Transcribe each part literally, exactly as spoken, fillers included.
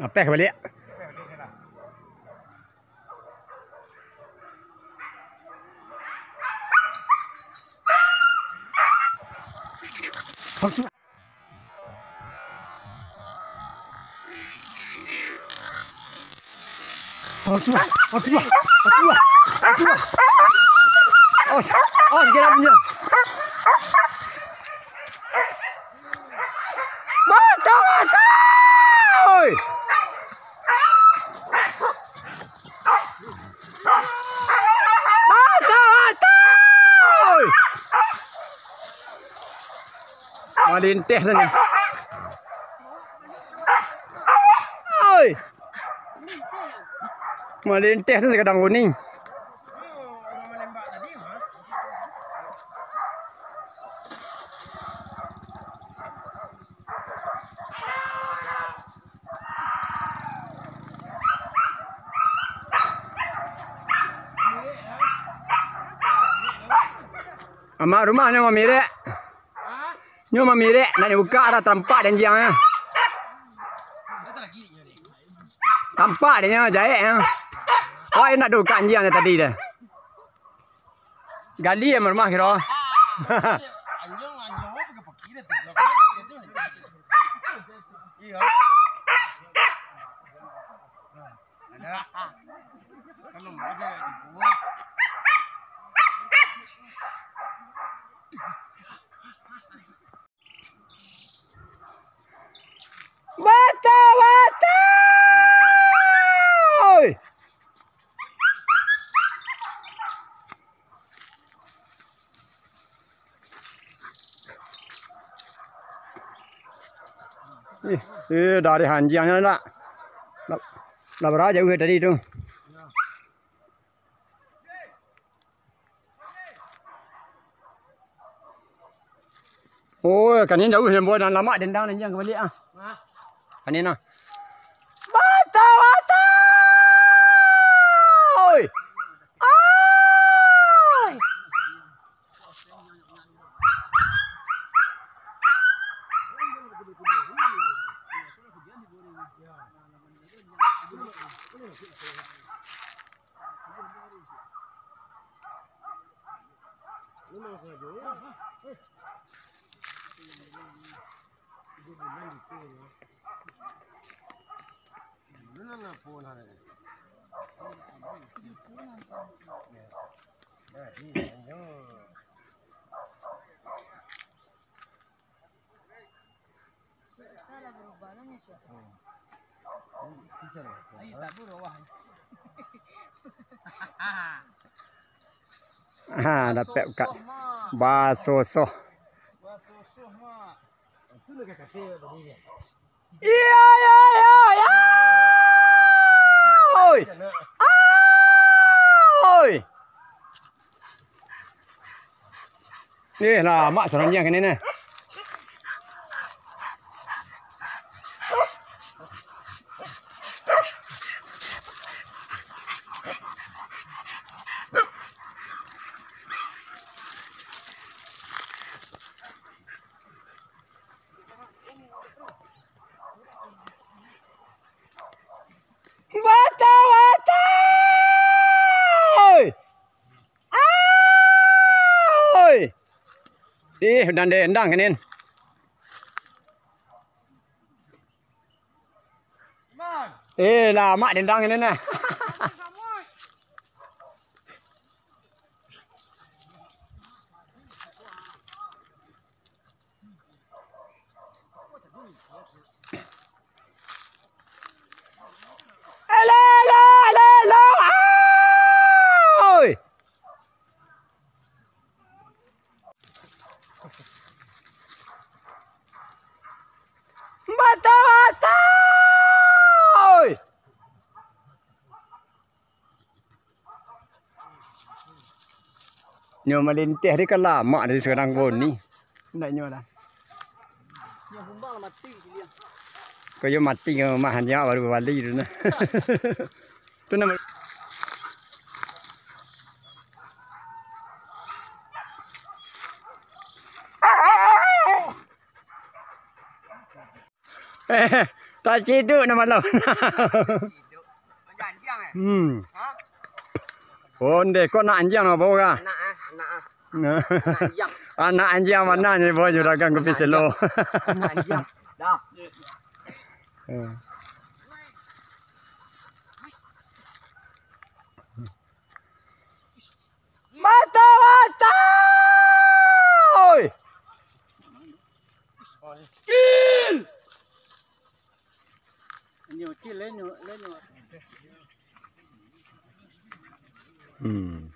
Apeh ka baliak. Awas, awas, awas, awas. Awas, awas, gerak dia. Mata, mata! Oi! Mata, mata! Oi! Malinteh sajo. Oi! Malinteh sajo gadang kuning. Amak rumah nyo mamirek. Nyo mamirek, nak nyo bukak, dah tampak dek anjiang nyo. Tampak dek nyo, jaek nyo. Wah, nak bukak anjiang nyo tadi dah. Gali amak rumah kiro. Batua, batua! Oi! Ih, eh, dari anjiang nyo nak. Lah, lah bara jauah tadi tu. Oh, kanin jauah nan buah nan lamak dendang nan anjiang ka baliak ah. Kanin ah. Batua, batua! Oi! Oi! Ha, dapek bukak. Basosoh. Iyo, iyo, iyo, iyo. Oi. Oi. Eh, lamak sarandiang kini nah. Eh, udah dendang kini. Eh, lamak dendang kini nah. Elo, elo, elo, elo. Oi. Batua, batua. Oi. Nyo malinteh di ka lamak dari sekarang ko ni. Ndak nyo lah. Nyo humbang lah mati siliang. Ko yo mati nyo mah, nyo baru bali tu nah. Tu nama. Eh, taciduk nan malam. Hmm. Onde, kok anak anjiang apo ka? Anak, ah, anak, ah. Nah. Anak anjiang. Anak anjiang mano nyo, boh, juragan kopi selo. Anak anjiang. Dah. Eh. Mata-mata! Oi! Kill! Inyo kill, inyo, inyo. Hmm.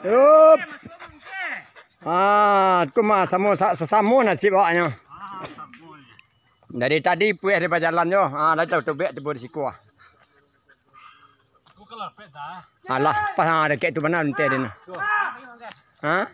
Yup. Ah, tu mah samo sa-, sasamo nasib awaknyo. Dari tadi pueh di bajalan jo. Ah, lai tau tubek tibo di siko ah. Alah, pas ah, dakek tu bana linteh dia nah. Ha?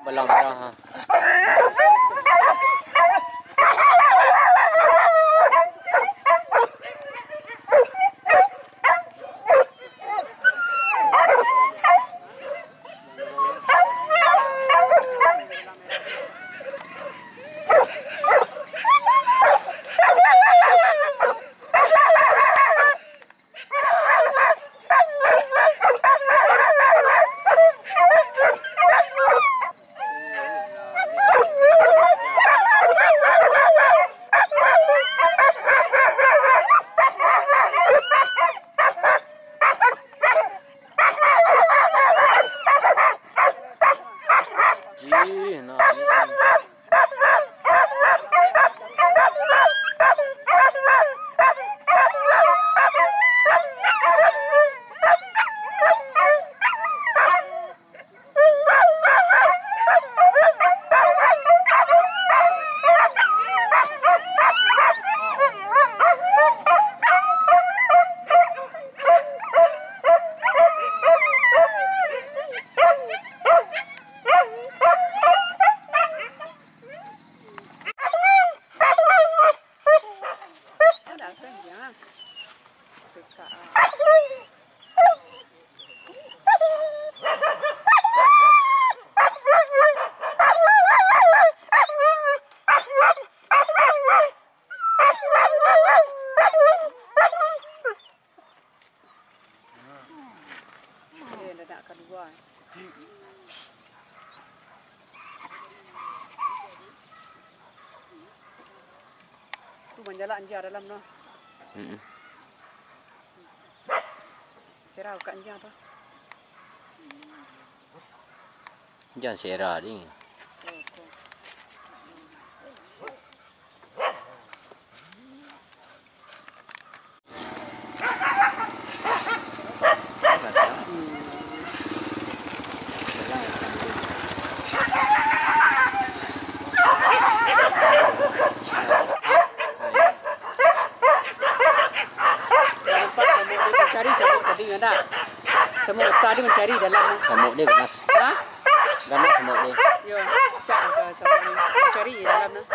Balang, balang, ha. Jalak anjia dalam no. Mm-mm. Sira buka anjia tu. Jan sira ding. Nampak samuk dia mancari samuk tadi, ndak? Samuk tadi mancari dalam. Samuk dia ganas. Hah? Ganas samuk dia. Yo, cak apa samuk ni? Mancari dalam nah.